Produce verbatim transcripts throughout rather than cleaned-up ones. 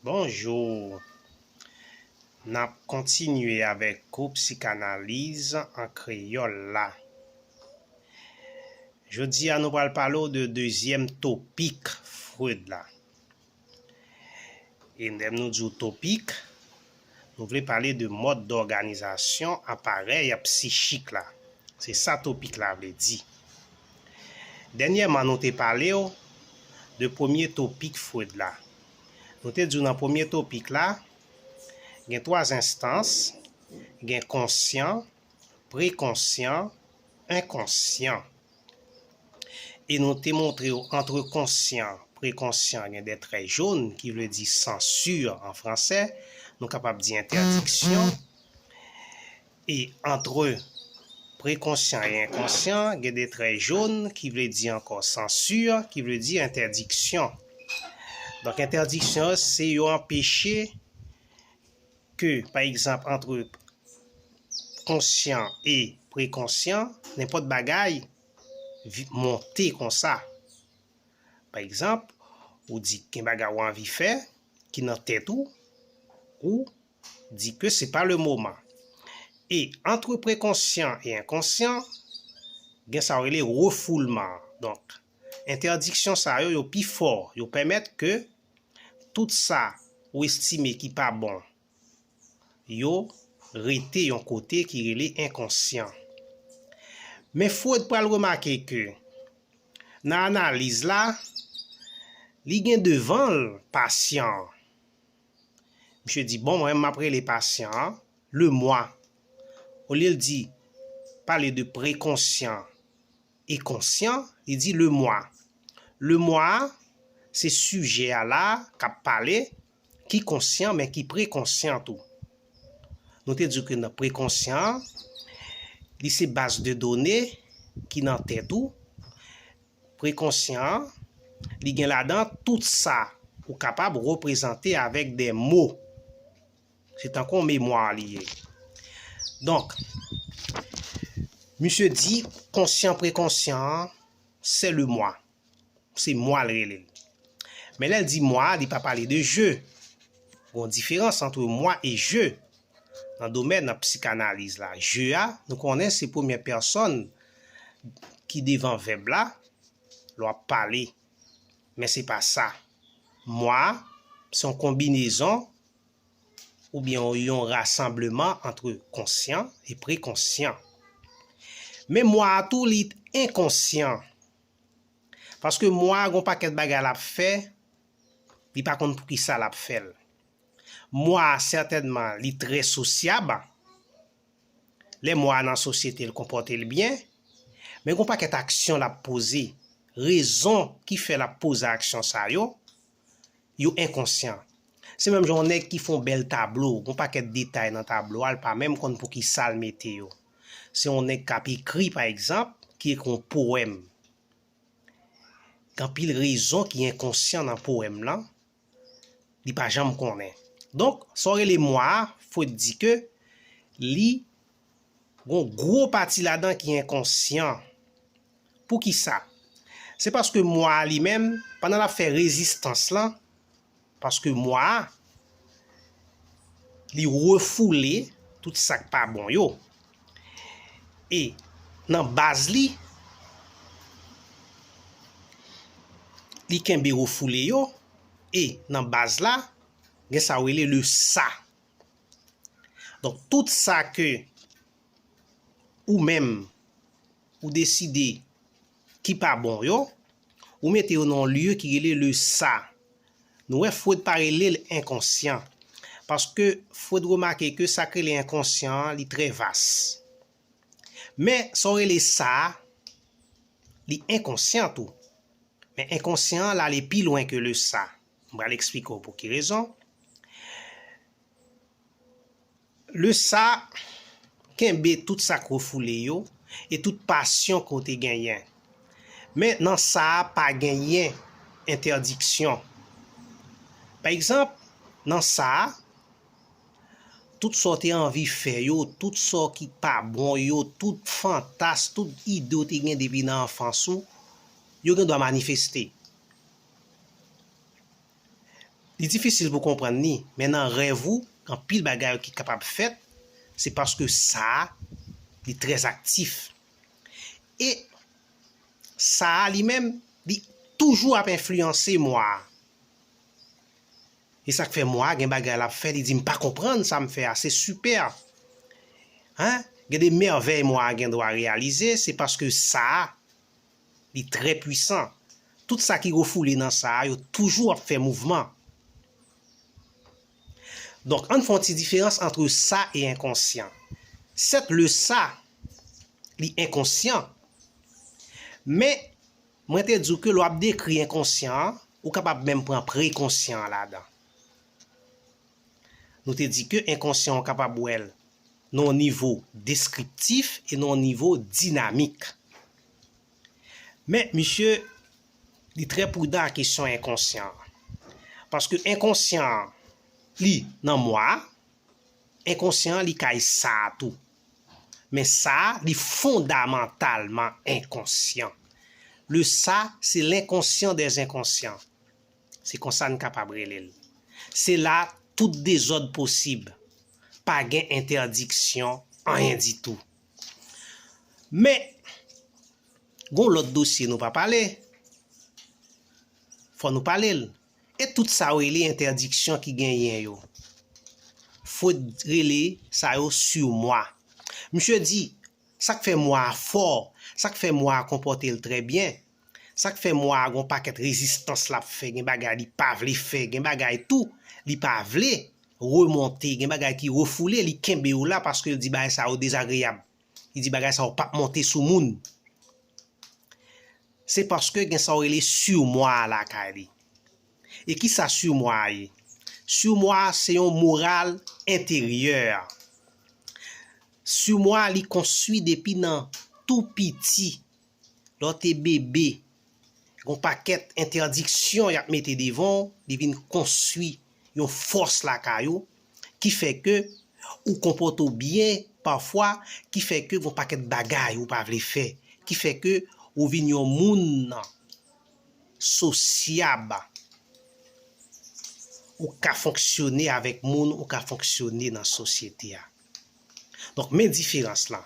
Bonjou. N ap kontinye avèk kou psikanaliz an kreyòl la. Jodi a, nou pral pale w de dezyèm topik Freud la. E lè nou di w topik, nou vle pale de mòd dòganizasyon aparèy psichik la. Se sa topik la vle di. Dènyèman, nou te pale w de premye topik Freud la. Nou te di w nan premye topik la, gen twa enstans, gen konsyan, prekonsyan, enkonsyan. E nou te montre w antre konsyan, prekonsyan, gen de trè jòn, ki vle di sansir an fransè, nou kapab di entèdiksyon. E antre prekonsyan e enkonsyan, gen de trè jòn, ki vle di ankò sansir, ki vle di entèdiksyon. Donk, entèdiksyon, se yo anpeche ke, pa egzanp, antre konsyan e prekonsyan, nenpòt bagay vi-, monte konsa. Pa egzanp, ou di gen bagay ou anvi fè ki nan tèt ou, ou di ke se pa le moman. E antre prekonsyan e enkonsyan, gen sa yo rele refoulman. Donk, entèdiksyon sa yo, yo pi fò, yo pèmèt ke tout sa ou estime ki pa bon, yo rete yon kote ki rele enkonsyan. Men Freud pral remake ke nan analiz la, li gen devan l pasyan an. Misye di, bon, mwen, m ap rele pasyan an le moi. Olye l di, pale de prekonsyan e konsyan, li di le moi. Le moi a, se sijè a la k ap pale, ki konsyan, men ki prekonsyan tou. Nou te di ke nan prekonsyan an, li se baz de done ki nan tèt ou. Prekonsyan an, li gen ladan tout sa ou kapab reprezante avèk de mo. Se tankou yon memwa li ye. Donk, misye di konsyan prekonsyan an, se le moi. Se moi l rele l. Men lè l di moi, li pa pale de je. Gon diferans antre moi e je nan domèn nan psikanaliz la. Je a, nou konnen se premyè pèsòn ki devan vèb la, lè w ap pale. Men se pa sa. Moi, se yon konbinezon oubyen yon rasanbleman antre konsyan e prekonsyan. Men moi a tou, li enkonsyan. Paske moi a gon pakèt bagay l ap fè, li pa konn poukisa l ap fè l. Moi a, sètènman, li trè sosyab. Lè moi a nan sosyete, l konpòte l byen. Men gon pakèt aksyon l ap poze. Rezon ki fè l ap poze aksyon sa yo, yo enkonsyan. Se menm jan yon nèg ki fè yon bèl tablo, gon pakèt detay nan tablo a, l pa menm konn poukisa l mete yo. Se yon nèg k ap ekri, pa egzanp, ki ekri yon powèm. Gen anpil rezon ki enkonsyan nan powèm lan, li pa janm konnen. Donk, sa w rele moi a, Freud di ke li gon gwo pati ladan ki enkonsyan. Poukisa? Se paske moi a li menm, pandan l ap fè rezistans lan, paske moi a, li refoule tout sa k pa bon yo. E nan baz li, li kenbe refoule yo, e nan baz la, gen sa yo rele le sa. Donk, tout sa ke ou menm, ou deside ki pa bon yo, ou mete yo nan yon lye ki rele le sa. Nou wè Freud pa rele l enkonsyan. Paske Freud remake ke sa k rele enkonsyan an, li trè vas. Men, sa w rele sa a, li enkonsyan tou. Men enkonsyan an, l ale pi lwen ke le sa. M pral eksplike w pou ki rezon. Le sa kenbe tout sa k refoule yo e tout pasyon ke w te genyen. Men nan sa a pa genyen entèdiksyon. Pa egzanp, nan sa a, tout sa w te anvi fè yo, tout sa ki pa bon yo, tout fantas, tout ide w te gen depi nan anfans ou, yo gen dwa manifeste. Li difisil pou konprann li, men nan rèv ou, anpil bagay ki kapab fèt, se paske sa a, li trè aktif. E sa a li menm, li toujou ap enfliyanse mwa a. E sa k fè mwa a gen bagay l ap fè, li di, "M pa konprann sa m fè a, se sipè." Hein? Gen de mèvèy mwa a gen dwa reyalize, se paske sa a, li trè pwisan. Tout sa ki refoule nan sa a, yo toujou ap fè mouvman. Donk, ann fè yon ti diferans ant sa e enkonsyan. Sèt, le sa, li enkonsyan, men mwen te di w ke lè w ap dekri enkonsyan an, ou kapab menm pran prekonsyan an ladan. Nou te di ke enkonsyan an, ou kapab wè l nan yon nivo deskriptif e nan yon nivo dinamik. Men, misye, li trè pridan a kesyon enkonsyan an. Paske enkonsyan an, li nan mwa a, enkonsyan an, li kay sa a tou. Men sa a, li fondamantalman enkonsyan. Le sa, c'est l'inconscient des inconscients. Se konsa n kapab rele l. Se la tout dezòd posib. Pa gen entèdiksyon, anyen ditou. Men, gon lòt dosye nou pa pale. Fò nou pale l. E tout sa yo rele entèdiksyon ki genyen yo. Freud rele sa yo surmoi. Misye di, sa k fè mwa a fò, sa k fè mwa a konpòte l trè byen, sa k fè mwa a gon pakèt rezistans l ap fè, gen bagay li pa vle fè, gen bagay tou li pa vle remonte, gen bagay ki refoule, li kenbe yo la paske l di bagay sa yo dezagreyab. Li di bagay sa yo p ap monte sou moun. Se paske gen sa yo rele surmoi a lakay li. E kisa surmoi a ye? Surmoi a se yon moral enteryè. Surmoi a li konstwi depi nan tou piti. Lè w te bebe, gon pakèt entèdiksyon y ap mete devan w, li vin konstwi yon fòs lakay ou, ki fè ke ou konpòte w byen pafwa, ki fè ke gon pakèt bagay ou pa vle fè, ki fè ke ou vin yon moun sosyab. Ou ka fonksyone avèk moun, ou ka fonksyone nan sosyete a. Donk, men diferans lan.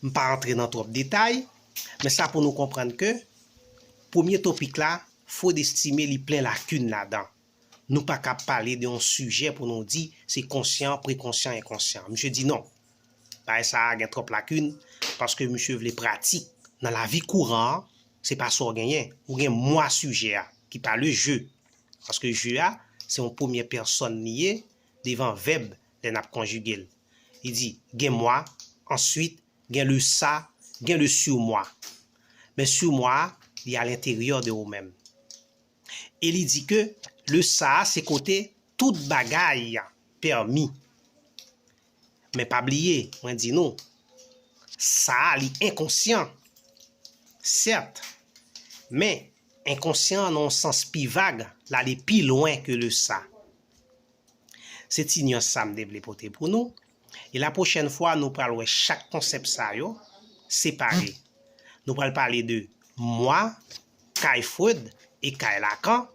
M pa antre nan twòp detay, men sa pou nou konprann ke premye topik la, Freud estime li plen lakin ladan. Nou pa ka pale de yon sijè pou nou di se konsyan, prekonsyan, enkonsyan. Misye di non. Bagay sa a gen twòp lakin, paske misye vle pratik. Nan lavi kouran an, se pa sa w genyen. Ou gen mwa sijè a, ki pa le je. Paske je a, se yon premyè pèsòn li ye, devan vèb, lè n ap konjige l. Li di, gen mwa, answit, gen le sa, gen le surmoi. Men surmoi a, li alenteryè de ou menm. E li di ke le sa a, se kote tout bagay pèmi. Men pa bliye, mwen di nou, sa a, li enkonsyan. Sèt, men enkonsyan an nan yon sans pi vag, l ale pi lwen ke le sa. Se ti nyans sa m te vle pote pou nou. E la pwochèn fwa, nou pral wè chak konsèp sa yo separe. Nou pral pale de mwa, kay Freud e kay Lacan.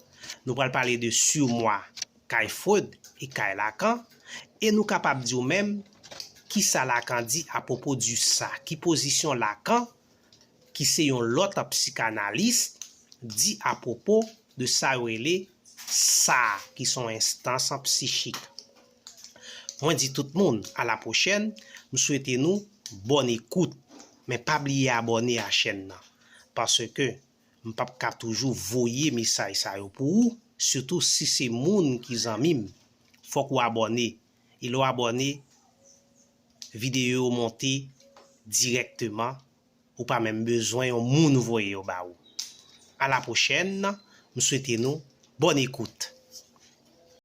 Nou pral pale de surmoi, kay Freud e kay Lacan. E nou kapab di w menm kisa Lacan di apwopo du sa, ki pozisyon Lacan, ki se yon lòt psikanalis, di apwopo de sa yo rele sa, ki se yon enstans psichik. Mwen di tout moun, a la pwochèn, m swete nou bòn ekout, men pa bliye abòne a chèn nan, paske m p ap ka toujou voye mesaj sa yo pou ou, sitou si se moun ki zanmi m. Fòk ou abòne, e lè w abòne, videyo yo monte dirèkteman, ou pa menm bezwen yon moun voye yo ba ou. A la pwochèn, m swete nou bòn ekout.